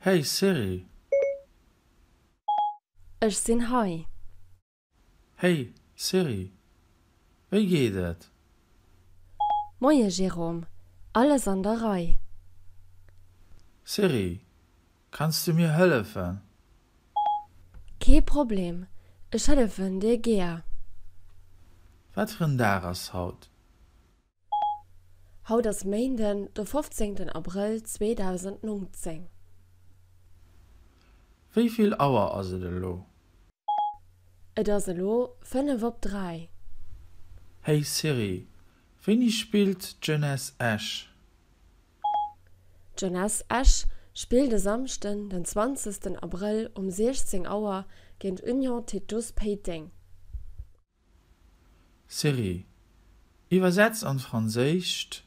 Hey Siri. Ech sinn hei. Hey Siri, wéi geet et? Moie Jérôme, alles an der Rei. Siri, kanns du mir hëllefen? Kee Problem, ech hëllefen dir gär. Wat fir en Dag ass haut? Haut ass Méinden, de 15 Abrëll 2019. Wéi vill Auer ass et elo? Et ass elo 5 op 3. Hey Siri, wéini spillt d'Jeunesse Esch? D'Jeunesse Esch spillt e Samschden, den 20 Abrëll um 16 Auer géint Union Titus Péiteng. Siri, iwwersetz an d'Franséischt,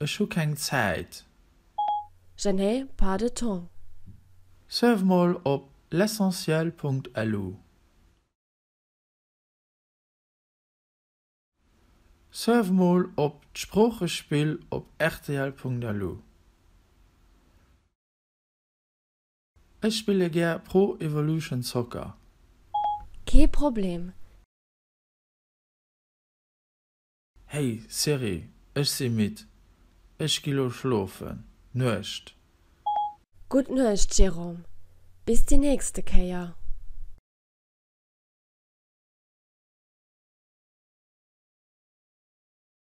Ech hu keng Zäit. Je n'ai pas de temps. Surf mol op l'essentiel.lu. Surf mol op d'Sproochespill op rtl.lu. Ech spille gär Pro Evolution Soccer. Kee Problem. Hey Siri, ech si midd. Ech gi lo schlofen. Nuecht. Gutt Nuecht Jérôme, bis déi nächste Kéier.